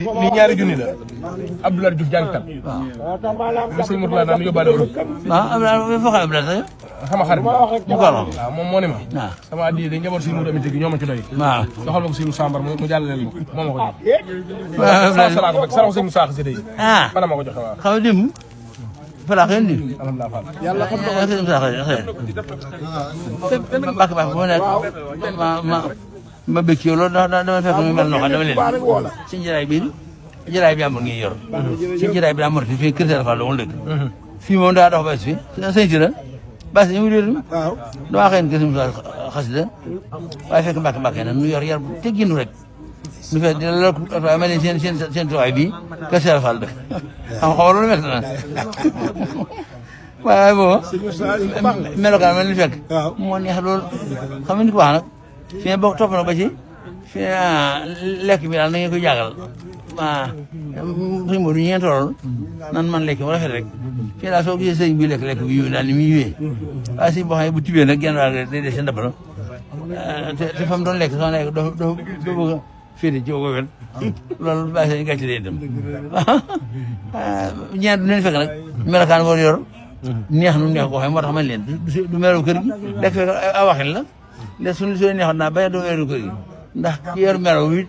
lii ñaari junni la Abdoulaye Diouf jàngkat. waaw. sëñ Mourtala naan yóbbaale wu. Abdoulaye foo xam Abdoulaye sama xarit mu ko la. waaw moom moo ne ma. waaw sama addi dañ njaboot si Mourou Amity gi ñoo ma ci doy. waaw doxal ma ko si Sambar mu jàllale moo ma ko jox. waaw sala ko fekk sala ko sëñ Moussa si day. fana ma ko joxe waaw. xam nga dim fala xen di alhamdulilah Fall. yàlla xam nga sëñ Moussa xen bak bak mo nekk ma bëgg yow loolu dama fekk mu mel noo xam dama leen si jëraay bi amul ngi yor si jëraay bi daa morti fii kër Fall la woon dëkk fii moom daa dox bas fi sëñ si la bas yi mu réer dama xëy na kër Moussa xasida waaye fekk mbàkk nag nu yor yar bu tegginu rek nu fekk dina loolu waaye ma leen seen tuwaay bi kër Fall dëkk xam nga loolu métti na waaye booba melokaan ma leen fekk moo neex loolu xam nga ni ko wax nag fi ne bokk topp na ba ci fi ne lekk bi daal na ngeen koy jàngal suñu Modou ñeent tool nan man lekk mu rafet rek fii daal soo gisee sëñ bi lekk bi yiw daal ni muy yiwee waaye si boo xam ne bu tibee nag genn wàll day des sa ndab la te fa mu doon lekk soo nekk doo bëgg a féete ci ko wet loolu bàyyi sañ gàcce day dem ñeent du leen fekk nag melokaan boo yor neex nu neex koo xam moo tax man leen du melo kër gi lekk fekk a waxin la léegi suñu soo neexoon naa bañ a doon weeru kër gi ndax ki yor melo wi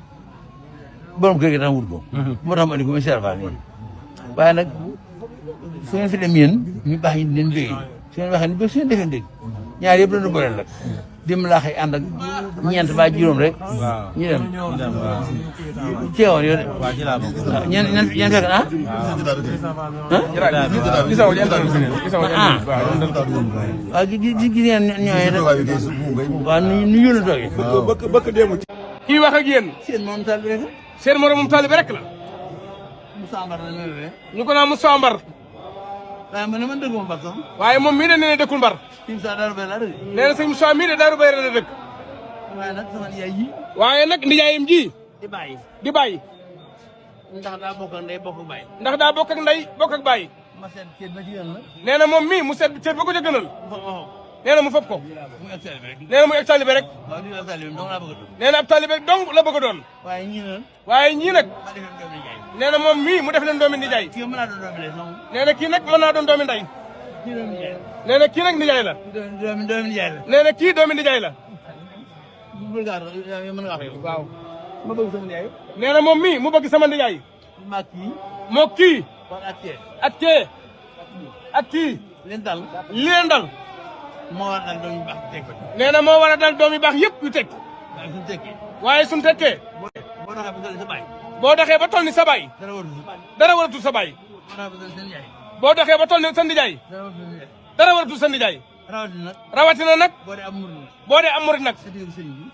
borom kër gi tax wut ko. moo tax ma andi ko muy serfaa nii waaye nag su ngeen fi dem yéen ñu baax ñu leen bëgg su ngeen waxee ni ba su ngeen defee dégg ñaar yëpp la ñu booleel nag dim laa xëy ànd ak ñeent ba juróom rek. ñu dem ceewoon yow de. waaw ci laa bokk. waaw ñeent fekk na waaw gis ngeen ñooy waaw nu yónni toogee. bëkk démb ci. kii wax ak yéen. seen moom taal bi rek. seen moromum taalibe rek la. Moussa Mbar la ñu ko naan Moussa Mbar. waaye man dëgg ma Mbar sax. waaye moom mii de nee na dëkkul Mbar. sëñ Moussa Darou Baye laa dëgg. nee na sëñ Moussa mii de Darou Baye la dëkk. waaye nag sama nijaay ji. waaye nag nijaayam ji. di bàyyi. ndax daa bokk ak ndey bokk ak bàyyi. ndax daa bokk ak ndey bokk ak bàyyi. ma seet ceeb ba ci yoon la. nee na moom mii mu seet ceeb ba ko ca gënal. nee na mu fab ko. mu egg taalibe rek. nee na mu egg taalibe rek. waaw lii ab taalibe dong laa bëgg a doon. nee na ab taalibe dong la bëgg a doon. waaye ñii nag. waaye ñii nag. ma def leen doomi nijaay. nee na moom mii mu def leen doomi nijaay. kii mën naa doon doomi ndey sax. nee na kii nag mën naa doon doomi ndey. kii doomi nijaay la. nee na kii nag nijaay la. doomi nijaay la. nee na kii doomi nijaay la. mën ngaa wax yow. waaw. ma bëgg sama nijaay. nee na moom mii mu bëgg sama nijaay. maa kii. moo kii. kon ak kee. ak kee. ak kii. leen dal. li leen dal. moo war a dal doom yu baax teg ko. nee na moo war a dal doom yu baax yëpp yu teg. waaye suñu tekkee. waaye suñu tekkee. boo doxee ba toll ni sa baay. boo doxee ba toll ni sa baay. dara waratul sa baay. dara waratul sa baay. boo doxee ba toll ni sa boo nijaay. doxee ba toll ni sa nijaay. dara waratul sa nijaay. dara waratul sa nijaay. rawatina nag. rawatina nag. boo dee am murid nag. boo dee am murid nag. sa digg sëriñ bi.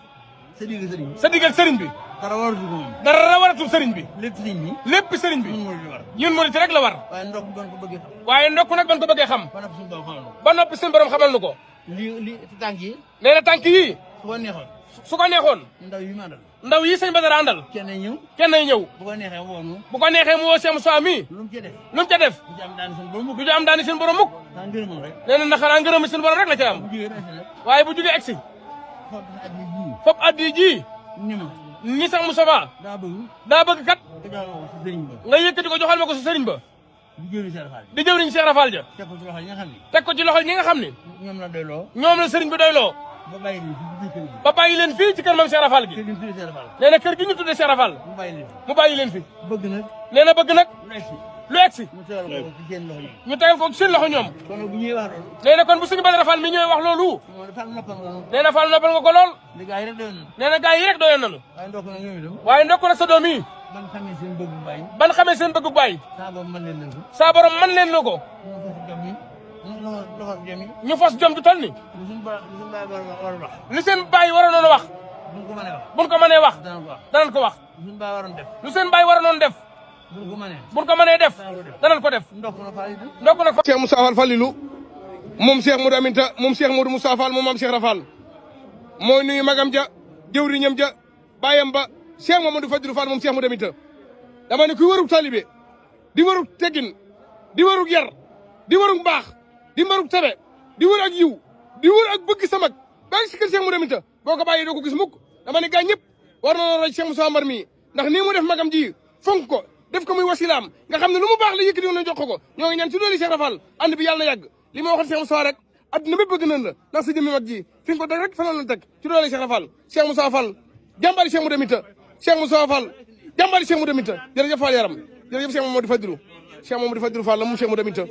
sa digg sëriñ bi. sa digg ak sëriñ bi. dara waratul ko moom. dara waratul sëriñ bi. lépp sëriñ bi. lépp sëriñ bi. ñun murid la war. ñun murid rek la war. waaye ndokk doon ko bëggee xam. waaye ndokk nag ban ko bëggee xam. ba noppi suñu ba noppi suñu borom borom xamal ko. xamal nu ko. lii tànk yi. nee na tànk yii. su ko neexoon. su ko neexoon. ndaw yi ma àndal. ndaw yi sëñ Badara àndal. kenn ñëw. kenn ay ñëw. bu ko neexee woo nu. bu ko neexee mu woo Cheikh Moussa mii. lu mu ca def. lu mu ca def. du ci am daani suñu borom mukk. du ci am daani seen borom mukk. daa ngërëmam rek. nee na ndax xanaa ngërëm seen borom rek la ca am. bu jógee rek nag. waaye bu jógee egsi. xool sa at yii jii. fop addi ji. ni ma. ni sax Moustapha. daa bëgg kat. te joxal ma ko sa sëriñ ba. nga yëkkati ko joxal ma ko sa sëriñ ba. di jëriñ Cheikh Rafal. di jëwriñ Cheikh Rafal ja. teg ko ci loxo yi nga xam ne. teg ko ci loxo ñi nga xam ne. ñoom la doyloo. ñoom la sëriñ bi doyloo. ba bàyyi leen fii ci kër gi. ba bàyyi leen fii ci kër moom Cheikh Rafal gi. kër gi ñu tuddee Cheikh Rafal. nee na kër gi ñu tuddee Cheikh Rafal. mu bàyyi leen fi. mu bàyyi leen fi. bëgg nag. nee na bëgg nag. lu egsi. lu egsi. mu tegal ko ci seen loxo yi. ñu tegal ko ci seen loxo ñoom. kon nag bu ñuy wax loolu. nee na kon bu suñu Badara Fall mi ñëwee wax loolu. moom dafa noppal nga noonu. nee na Fall noppal nga ko lool. li gaa yi rek doyoon na. nee na gaa yi rek doyoon nañu. waaye ndokk nag ñoom itam. waaye ndokk nag sa doom yi. ban xamee seen bëgg bàyyi. ban xamee seen bëgg bàyyi. saa boobu mën leen leen ko. saa borom man leen lu ko. loxo jëm yi. ñu fas jom ju toll ni. lu suñu bàyyi war a wax. li seen bàyyi waroon a wax. buñ ko mënee wax. buñ ko mënee wax. danañ ko wax. danañ ko wax. lu suñu bàyyi waroon def. lu seen bàyyi waroon def. buñ ko mënee. buñ ko mënee def. danañ ko def. ndokk na Fall it. ndokk nag. Cheikh Moussa Fall Fallilu moom Cheikh Modou Aminta moom Cheikh Modou Moussa Fall moom maam Cheikh Rafal mooy nuyu magam ja jëwriñam ja bàyyam ba Cheikh Mamadou Fadilou Fall moom Cheikh Modou Aminta dama ne kuy warug talibé di warug teggin di warug yar di warug mbaax di warug tabe di war ak yiw di war ak bëgg sa mag baa ngi si kër Cheikh Modou Aminta boo ko bàyyee doo ko gis mukk dama ne gaa ñëpp war na roy Cheikh Moussa Mbar mii ndax nii mu def magam ji fonk ko def ko muy wasilaam nga xam ne lu mu baax la yëkkati woon jox ko ñoo ngi ñaan ci doole Cheikh Rafal ànd bi yàlla na yàgg li ma waxoon Cheikh Moussa rek adduna bépp bëgg nañ la ndax sa jëmmi mag ji fi nga ko teg rek fanal la teg ci doole Cheikh Rafal Cheikh Moussa Fall jàmbaari Cheikh Modou Minta Cheikh Moussa Fall jàmbaari Cheikh Modou Minta jërëjëf Fall yaram jërëjëf Cheikh Mamadou Fadilou Cheikh Mamadou Fadilou Fall la moom Cheikh Modou Minta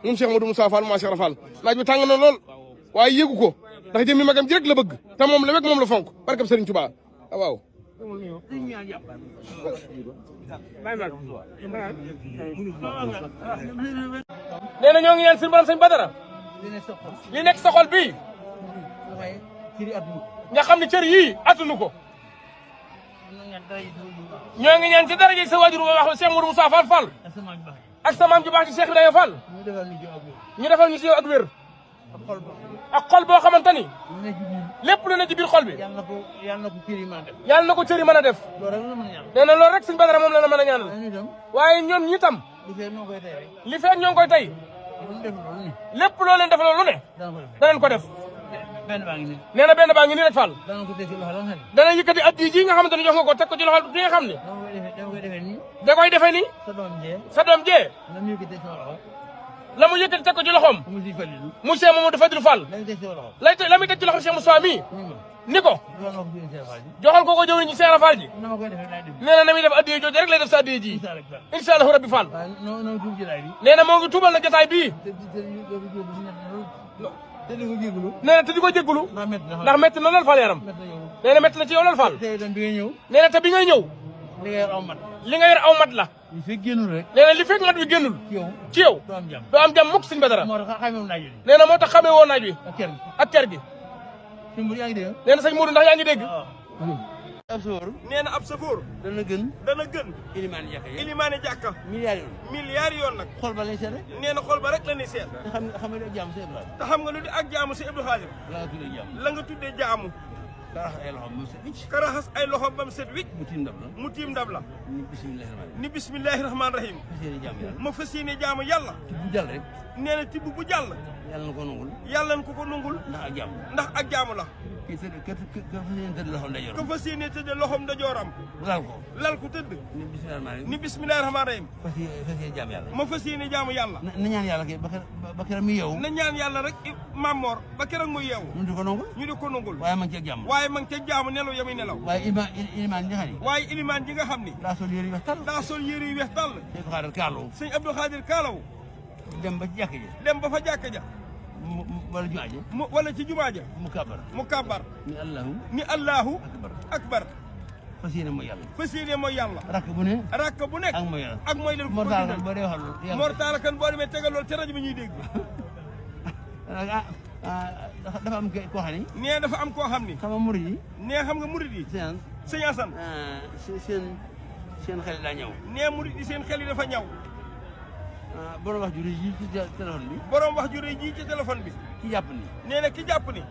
moom Cheikh Modou Moussa Fall maa Cheikh Rafal naaj bi tàng na lool waaye yëgu ko ndax jëmmi magam ji rek la bëgg te moom la wek moom la fonk barkab Serigne Touba waaw nee na ñoo ngi ñaan suñu borom sëñ Badara li nekk sa xol bii nga xam ne cër yii attunu ko ñoo ngi ñaan ci daraja sa waajur wax Cheikh Modou Moussa Fall Fall ak sa maam ju baax ci Cheikh Ibrahima Fall ñu defal ñu ci yow ak wér ak xol boo xamante ni lépp lu ne ci biir xol bi yàlla na ko cër yi mën a def nee na loolu rek suñu Badara moom la na mën a ñaanal waaye ñoom ñi tam li fekk ñoo ngi koy tey lépp loo leen def loolu ne danañ ko def nee na benn baa ngi nii rek Fall dana yëkkati addi ji nga xamante ni jox nga ko teg ko ci loxo bi nga xam ne da koy defee nii sa doom jee la mu yëkkati teg ko ci loxoom monsieur Mamadou Fadilou Fall la muy teg ci loxoom Cheikh Moussa mii ni ko joxal ko jëwriñ ñi Cheikh Fall ji nee na muy def addiye jooju rek lay def sa addiye ji incha allahu rabbi Fall nee na moo ngi tuubal na jotaay bii nee na te di ko jégalu ndax métti na lool Fall yaram nee na métti na ci yow lool Fall nee na te bi ngay ñëw li nga yor aw mat la nee na li fekk mat bi génnul ci yow doo am jàmm mukk Sëñ Badara nee na moo tax xamee woo naaj wi ak ker gi nee na sëñ Modou ndax yaa ngi dégg ab safoor nee na ab safoor dana gën ilimaani jàkka milliards yoon nag xol ba lay seet nee na xol ba rek la ni seet te xam nga jaamu si Ibrahima te xam nga lu di ak jaamu si Abdou Khadir la nga tuddee jaamu karaxas ay loxom ba mu set wicc mu tiim ndab la ni bismillahi rahmaani rahim ma fas yéene jaamu yàlla nee na tibb bu jàll yàlla na ko nungul yàlla na ko nungul ndax ak jaamu la ko fas yéene tëdd loxom ndajooram lal ko tëdd ni bismillahi rahmaani rahim ma fas yéene jaamu yàlla na ñaan yàlla kay ba keroog muy yeewu na ñaan yàlla rek Mamor ba keroog muy yeewu ñu di ko nungul waaye ma ngi ci jàmm waaye ma ngi ca jaamu nelaw yamuy nelaw waaye ilimaan ji nga xam ni daa sol yére yu weex tàll sëñ Abdou Khadir kaalaw dem ba ci jàkka ja dem ba fa jàkka ja wala jumaa ja wala ci jumaa ja mu kabar ni allahu akbar fas yéene mooy yàlla rakk bu nekk ak mooy leen mortala kan boo demee tegal loolu te rajo bi ñuy dégg dafa am koo xam ni nee dafa am koo xam ni xam nga murid yi nee xam nga murid yi sëñ Assane seen xel daa ñëw nee murid yi seen xel yi dafa ñaw borom wax ju rëy ji ci téléphone bi borom wax ju rëy ji ci téléphone bi ki jàpp ni nee na ki jàpp ni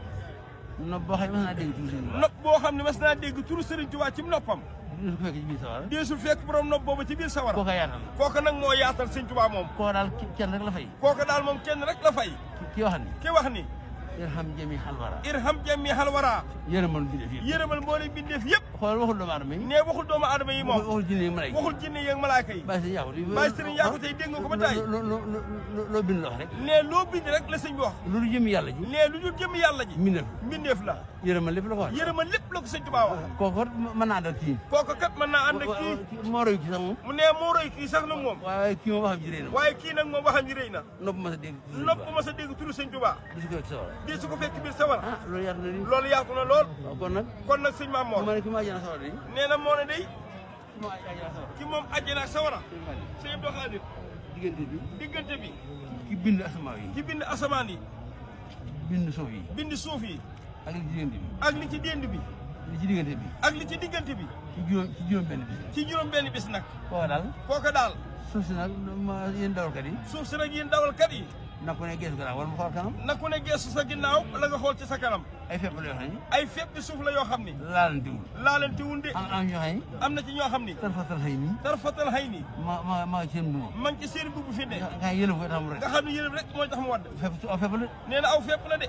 nopp boo xam ne mas naa dégg turu Serigne Touba nopp boo xam ne mas naa dégg turu Serigne Touba ci noppam deesul fekk ci biir sawara deesul fekk borom nopp boobu ci biir sawara kooka yaatal kooka nag moo yaatal Serigne Touba moom koo daal kenn rek la fay kooka daal moom kenn rek la fay ki wax ni irham jami halwara yërëmal bindeef yëpp yërëmal mboolem bindeef yëpp xool waxul doomu aadama yi ne waxul doomu aadama yi moom waxul jinne yeeg malaaka yi bàyyi sëriñ yaaku tey dégg nga ko ba tey loo bind la wax rek ne loo bind rek la sëñ bi wax lu dul jëmm yàlla ji ne lu dul jëmm yàlla ji mbindeef la yërëmal lépp la ko wax yërëmal lépp la ko sëñ Tuubaa wax kooku mën naa ànd ak kii kooku kat mën naa ànd ak kii moo roy kii sax moom mu ne moo roy kii sax nag moom waaye kii moom waxam ji rëy na waaye kii nag moom waxam ji rëy na nopp ma sa dégg turu sëñ Tuubaa di su ko fekk biir sawar loolu yaatu na lool kon nag sëñ Maam Mor ma ne ki ma àjjana sawara di nee na moo ne day ki moom àjjana ak sawara sëñ Abdou Khadir diggante bi ki bind asamaan yi ki bind asamaan yi bind suuf yi ak li ci dénd bi li ci diggante bi ak li ci diggante bi ci juróom benn bis nag kooka daal suuf si nag yéen dawalkat yi na ku ne geesu gannaaw wala mu xool kanam na ku ne geesu sa ginnaaw la nga xool ci sa kanam ay fépp la yoo xam ne ay fépp suuf la yoo xam ni laalantewul de am na ci ñoo xam ni tarfatal xëy nii ma ci seen mbubb ma ngi ci seen mbubb fi ne nga yëlëf tax mu rek nga xam ne yëlëf rek mooy tax mu wadd fépp la nee na aw fépp la de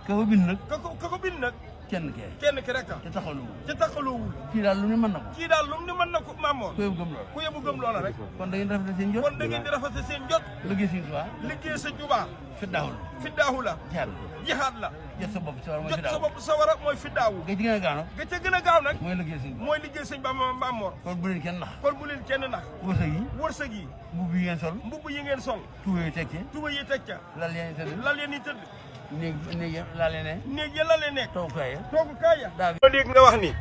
ka ko bind nag ka ko bind nag kenn kee kenn ki rek te taxawlu te taxaloowul kii daal lu ne mën na ko kii daal lu mu ne mën na ko Mamor ku yóbbu gëm loolu ku yebu gëm loola rek kon da ngeen rafetlu seen jot kon da ngeen di rafetlu seen jot liggéey seen tubaab liggéey sa jubaa fiddaaxul fiddaahu la jaar jihaad la jot sa bopp si war mooy jot sa fiddaaxul bopp sawara mooy fiddaawu nga ci gën a gaaw nag ga ca gën a gaaw nag mooy liggéey seen tubaab mooy liggéey sëñ Bamba Mamor kon bu leen kenn nax kon bu leen kenn nax wërsëg yi wërsëg yi mbubb yi ngeen sol mbubb yi ngeen sol tuwe yi teg ci tuba yi teg ca lal yaa ngi tëdd lal yeen yi tëdd néeg lal yaa ne néeg ya lalee nekk toogukaay ya toogu kaay ya daa bi ba léegi nga wax ni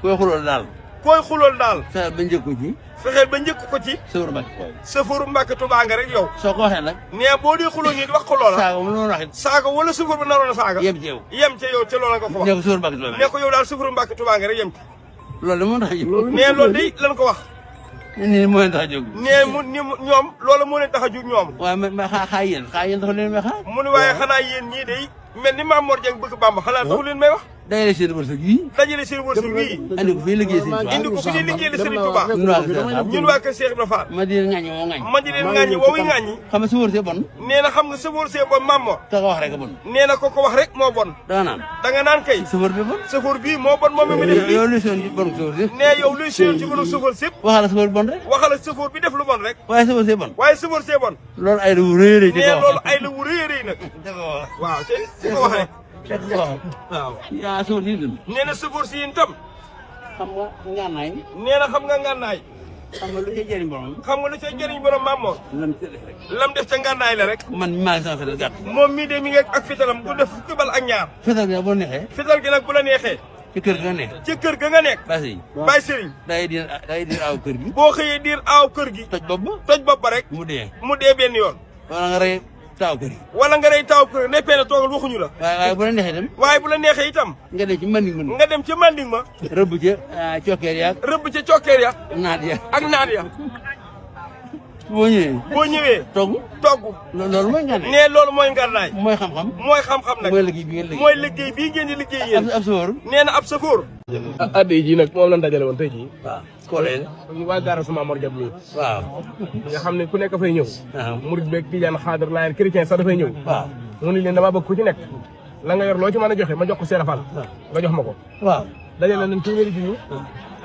koy xulool daal koy xulool daal fexe ba njëkk ko ci fexeel ba njëkk ko ci sëwru Mbàkke sëfaru Mbàkke Tuubaa nga rek yow soo ko waxee nag nee boo dee xuloo ngi wax ko loola saaga mu loolu waxit saaga wala sëfar ba naroon a saaga yem ci yow yem ca yow ca loola nga ko wax ne ko sëwru Mbàkke Tuubaa ne ko yow daal sëfaru Mbàkke Tuubaa nga rek yem ci loolu moo tax a jóg nee loolu day lan ko wax nii moo leen tax a jóg nee mu ni ñoom loolu moo leen tax a jug ñoom waaye ma xaa yéen dafa leen may xaar mu ne waaye xanaa yéen ñii day mel ni Mamor Dieng bëgg Bamba xanaa taxu leen may wax dajale seen wërsëg yi dajale seen wërsëg bii andi ko fii liggéey seen indi ko fi ñuy liggéey Serigne Touba ñun ñun waa kër Cheikh Ibra Fall ma di leen ŋàññi woo ŋàññi ma di leen ŋàññi woowu ŋàññi xam nga sa wërsëg bon nee na xam nga sa wërsëg ba Mamor te ko wax rek a bon nee na ko wax rek moo bon danga naan da nga naan kay sëfër bi bon sëfoor bii moo bon moom mi def yow luy seen bon sa wërsëg nee yow luy séen ci mënu sëfoor sépp waxal sëfër bon rek waxala sëfoor bi def lu bon rek waaye sa wërsëg bon waaye sëfoor see bon loolu ay lu rëy rëy nee loolu ay la wu rëy rëy nag da ko wax waaw te su ko waxee fekk ko wax waaw yaa sa wërsëg dund nee na sëfoor si yéen tam xam nga ngànnaay nee na xam nga ngànnaay xam nga lu cay jëriñ borom xam nga lu cay jëriñ borom Mamor lam tëddee rek lam def ca ngànnaay la rek man maa ngi sama fetal gàtt moom mii de mi ngi ak fitalam du def fukki bal ak ñaar fetal gi boo neexee fital gi nag bu la neexee ci kër ga neex ci kër ga nga nekk basi yi Baye Serigne day diir aaw kër gi boo xëyee diir aaw kër gi toj bopp ba toj bopp ba rek mu dee mu dee benn yoon wala nga rey taaw kër gi wala nga rey taaw kër neppee na toogal waxuñu la waaye bu la neexee itam waaye bu la neexee itam nga dem ci manding mën nga dem ca manding ma rëbb ca cokkeer yaag rëbb ca cokkeer ya naat ya ak naat ya boo ñëwee boo ñëwee togg togg loolu mooy ngànnaay nee loolu mooy ngànnaay mooy xam-xam mooy xam-xam nag mooy liggéey bi ngeen liggéey mooy liggéey bii ngeen di liggéey yéen ab sawar nee na ab safóor addi ji nag moom lañ dajale woon tey jii waaw koolee waa gaara sama Mamor Dieng mi waaw nga xam ne ku nekk fay ñëw waaw murid beeg tijaan xaadar laayeen chrétien sax dafay ñëw waaw mu ni leen damaa bëgg ku ci nekk la nga yor loo ci mën a joxe ma jox ko Cheikh Fall nga jox ma ko waaw dajale nañ téeméeri junni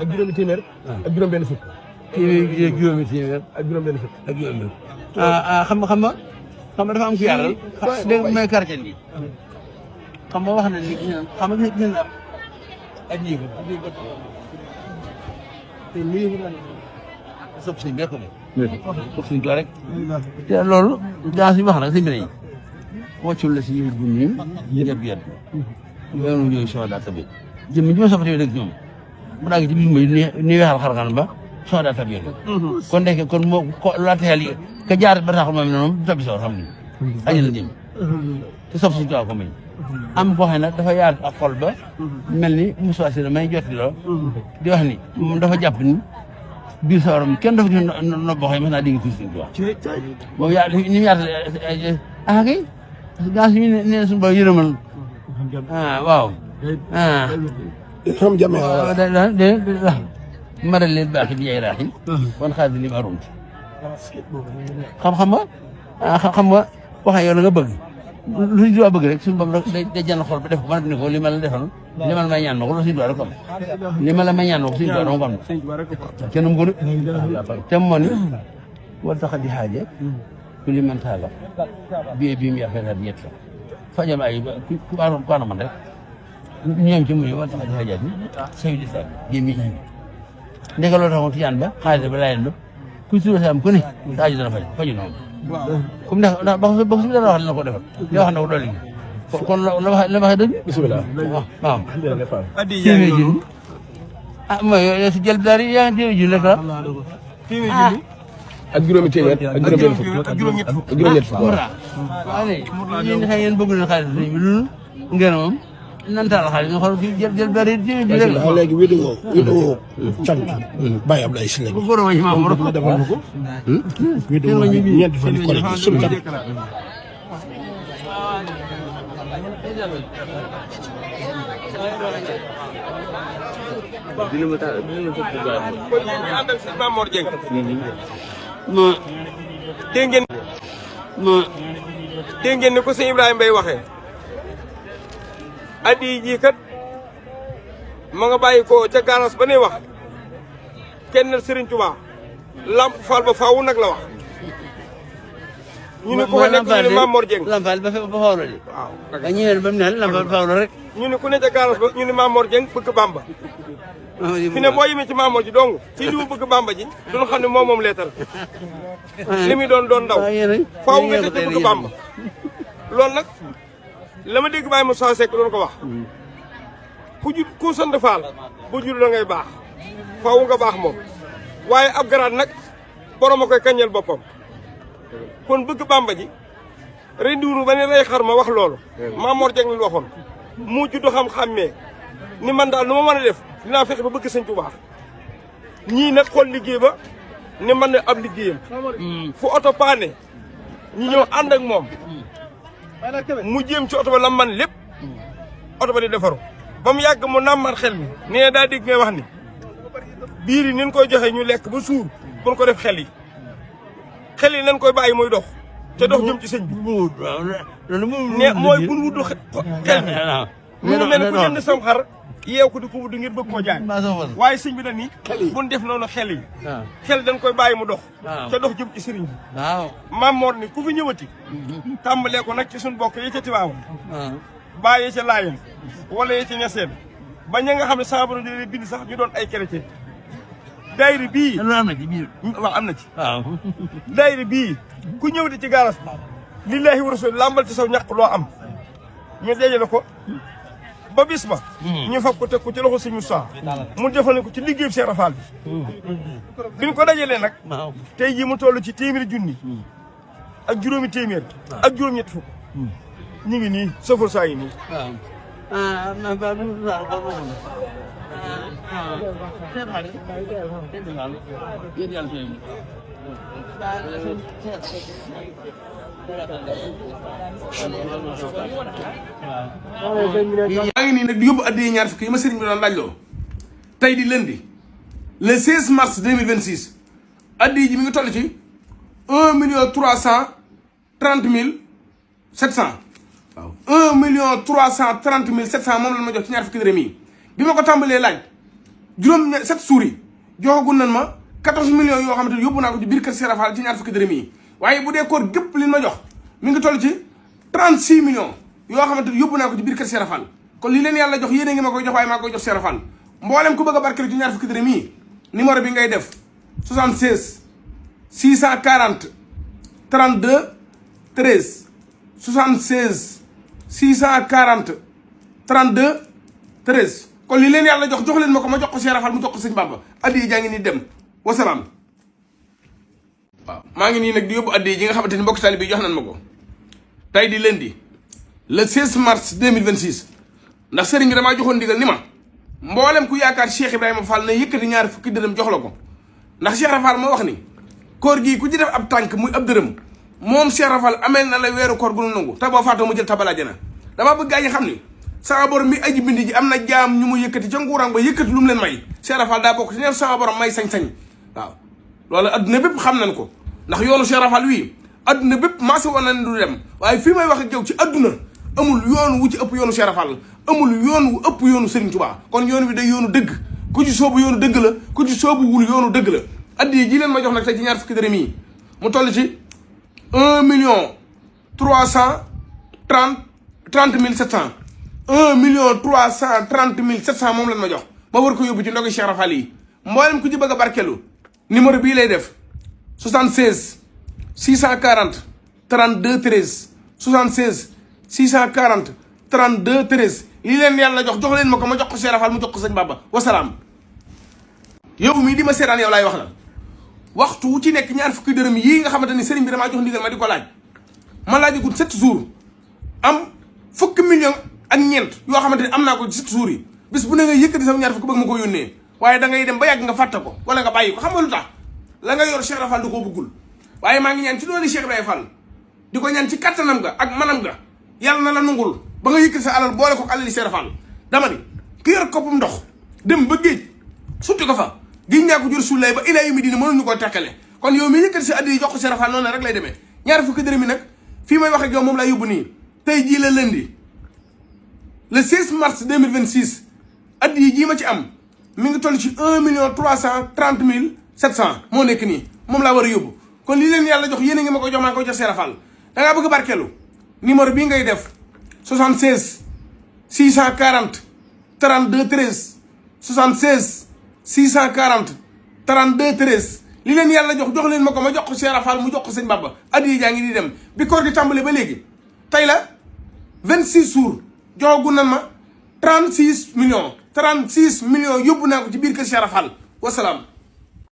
ak juróomi téeméer ak juróom benn fukk juróomi téeméer ak juróom benn fukk ak juróomi xam nga dafa am ku yàlla dégg nga may quartier bi xam nga wax na ni xam nga gis na ak ñii ko te lii sopp si nga ko sopp si rek te loolu daa si wax nag si mbir yi wàccul la si yëf bu nii yëpp yëpp yoonu yooyu soo daa tabi jëm ji ma soppati dëgg ñoom bu daa gi ci biir mooy ni weexal xarxan ba soo daa tabi kon nekk kon moo ko laateel yi ka jaar ba taxul moom noonu tabi soo xam ni añu la jëm te sopp si ko may am koo xam ne nag dafa yaatu ak xol ba mel ni Moussa Sy may jot loo di wax ni moom dafa jàpp ni biir sawaram kenn dafa ci no boo xam ne mën naa dégg tuuti quoi moom yaa ni mu yaatu kay gaa si ñu ne suñu ba yërëmal waaw xam jame maral leen baax bi ay raax yi wan xaalis li ma arunt xam nga waxa yow la nga bëgg lu si doon bëgg rek suñu bopp day jënd xol ba def ko man ni ko li ma la defal li ma la may ñaan ma ko loolu suñu doon rek am li ma la may ñaan ma ko suñu doon dama ko am kenn mu ko te moo ni wal taxa di xaaje ku li man taala bii mu yàqee daal yett fajal ay ku aano man rek ñoom ci mu ne wal taxa di xaajaat ni sayu di sa gémmi ndeke loolu taxoon tijaan ba xaalis ba laayeen ba ku suba sam ku ne saaju dana faju noonu comme ndax ba su dara wax dina ko defal li wax na ko dolli kon la waxee dëgg bismillah waaw téeméer junni mooy si jël daal yaa ngi téeméer junni rek la ak juróomi téeméer ak juróom benn fukk ak juróom ñett fukk waaw léegi yéen xëy ngeen bëgg na xaalis bi lu ngeen moom nan taal xaalis nga xool jël bari téeméer junni rek la léegi vidéo cant Baye Abdoulaye Sylla bu góor a ci maam rek defal ko vidéo ñeenti fan collecte sunu cant kon yéen ñi ànd ak sëñ Mamor Dieng ma dégg ngeen dégg ngeen ni ko sëñ Ibrahima Mbaye waxee addi ji kat ma nga bàyyi ko ca garas ba ne wax kenn Serigne Touba Lamp Fall ba faaw nag la wax ñu ne ko fa nekk ñu ne Mame Mor Dieng Lamp Fall ba faaw la de waaw ba ñëwee ba mu ne Lamp Fall faaw la rek ñu ne ku ne ca garas ba ñu ne Mame Mor Dieng bëgg Bamba fi ne boo yemee ci Mame Mor ji dong ci li mu bëgg Bamba ji duñu xam ne moom leetar li muy doon ndaw faaw nga ca bëgg Bamba loolu nag la ma dégg Baye Moussa Seck doon ko wax ku sant Fall bu jur da ngay baax faaw nga baax moom waaye ab garaat nag borom a koy kañal boppam kon bëgg Bamba ji rendiwunu ba ne rey xar ma wax loolu Mame Mor Dieng lañ waxoon mu juddu xam-xammee ni man daal nu ma mën a def dinaa fexe ba bëgg Sëñ Tuubaa ñii nag xool liggéey ba ni man ne ab liggéeyam fu oto paane ñi ñëw ànd ak moom mu jéem ci oto ba la man lépp oto ba di defaru ba mu yàgg mu nàmmaat xel mi nee daa dégg ngay wax ni biir yi nin koy joxe ñu lekk ba suur buñ ko def xel yi nañ koy bàyyi muy dox te dox jëm ci sëñ bi ne mooy buñ wudd xel mi mu ngi mel ne ku jënd sam xar yeew ko di ko wudd ngir bëgg koo jaay waaye sëñ bi nag ni buñ def noonu xel yi xel dañ koy bàyyi mu dox te dox jëm ci sëriñ bi Mame Mor ni ku fi ñëwati tàmbalee ko nag ci suñ bokk yi ca Tiwaawan bàyyi ca Laayeen wala yi ca Ñaseen ba ña nga xam ne sama borom di bind sax ñu doon ay chrétien daayira bii am na ci biir waaw am na ci daayira bii ku ñëwati ci garas lillaahi wa rasul làmbal ci saw ñàq loo am ñu dajale ko ba bis ba ñu fab ko teg ko ci loxo Sëñ Moussa mu defal ko ci liggéeyu Cheikh Rafal bi ñu ko dajalee nag tey jii mu toll ci téeméeri junni ak juróomi téeméer ak juróom-ñetti fukk ñu ngi nii safar saa yi nii maa ngi nii nag di yóbbu addiyee ñaar fukki yi ma sëriñ bi doon laaj loo tey di lundi le 16 mars 2026 addiye ji mi ngi toll ci 1,330,700 waaw 1,330,700 moom la ma jox ci ñaar fukki dërëm yi bi ma ko tàmbalee laaj juróom 7 jours yi joxagul nañ ma 14 millions yoo xamante ni yóbbu naa ko ci biir kër Cheikh Rafal ci ñaar fukki dërëm yi waaye bu dee koor gépp li ma jox mi ngi toll ci 36 millions yoo xamante ni yóbbu naa ko ci biir kër Cheikh Rafal kon li leen yàlla jox yéen a ngi ma koy jox waaye maa koy jox Cheikh Rafal mboolem ku bëgg a barkeel ci ñaar fukki dërëm yi numéro bi ngay def 76 640 32 13 76 640 32 13 kon li leen yàlla jox leen ma ko ma jox ko Cheikh Rafal mu jox ko sëñ Bamba addiya jaa ngi nii dem wasalaam. waaw maa ngi nii nag di yóbbu addiya ji nga xamante ni mbokk taalibe bi jox nañ ma ko tey di lundi le 16 mars 2026 ndax sëriñ bi damaa joxoon ndigal ni ma mboolem ku yaakaar Cheikh Ibrahima Fall na yëkkati ñaar fukki dërëm jox la ko ndax Cheikh Rafal moo wax ni koor gii ku ci def ab tànk muy ab dërëm moom Cheikh Rafal ameel na la weeru koor gu nu nangu te boo faatoo mu jël tabal àjjana damaa bëgg gaa ñi xam ni sama borom mi aji bindi ji am na jaam ñu mu yëkkati ca nguuraan ba yëkkati lu mu leen may Cheikh Rafal daa bokk ci ñeen sama borom may sañ-sañ waaw loolu adduna bépp xam nañ ko ndax yoonu Cheikh Rafal wii adduna bépp maasa woon nañ du dem waaye fii may wax ak yow ci adduna amul yoon wu ci ëpp yoonu Cheikh Rafal amul yoon wu ëpp yoonu Serigne Touba kon yoon wi day yoonu dëgg ku ci soobu yoonu dëgg la ku ci soobu wul yoonu dëgg la addiya ji leen ma jox nag tey ci ñaar fukki dërëm yi mu toll ci 1,330,700 1,330,700 moom lañ ma jox ma war ko yóbbu ci ndogu Cheikh Rafal yi mboolem ku ci bëgg a barkelu numéro bii lay def 76 640 32 13 76 640 32 13 li leen yàlla jox leen ma ko ma jox ko Cheikh Rafal mu jox ko sëñ Bamba wasalaam. yow mii di ma seetaan yow laay wax la waxtu wu ci nekk ñaar fukki dërëm yii nga xamante ni sëriñ bi damaa jox ndigal ma di ko laaj ma laajagul 7 jours am fukki million ak ñeent yoo xamante ni am naa ko 7 jours yi bis bu ne nga yëkkati sama ñaar fukki bëgg ma ko yónnee waaye da ngay dem ba yàgg nga fàtte ko wala nga bàyyi ko xam nga lu tax la nga yor Cheikh Rafal da koo bëggul waaye maa ngi ñaan ci doole Cheikh Ibrahima Fall di ko ñaan ci kattanam ga ak manam ga yàlla na la nungul ba nga yëkkati sa alal boole ko alali Cheikh Rafal dama ni ki yor koppum ndox dem ba géej sutti ko fa giñ ñaa ko jur sullay ba ilaa yawmi diin mënuñu koo tekkale kon yow mi yëkkati sa addi yi jox ko Cheikh Rafal noonu rek lay demee ñaar fukki dërëm yi nag fii may wax ak yow moom laa yóbbu nii tey jii la lundi le 16 mars 2026 addi yi jii ma ci am mi ngi toll ci 1,330,700 moo nekk nii moom laa war a yóbbu kon li leen yàlla jox yéen a ngi ma ko jox maa ngi ko jox Serap Fall da ngaa bëgg barkeelu numéro bii ngay def 76 640 32 13 76 640 32 13 li leen yàlla jox leen ma ko ma jox ko Serap Fall mu jox ko sëñ Bamba addi yi jaa ngi di dem bi koor gi tàmbalee ba léegi tey la 26 jours joxagu nan ma 36 millions yóbbu naa ko ci biir kër Serap Fall wasalaam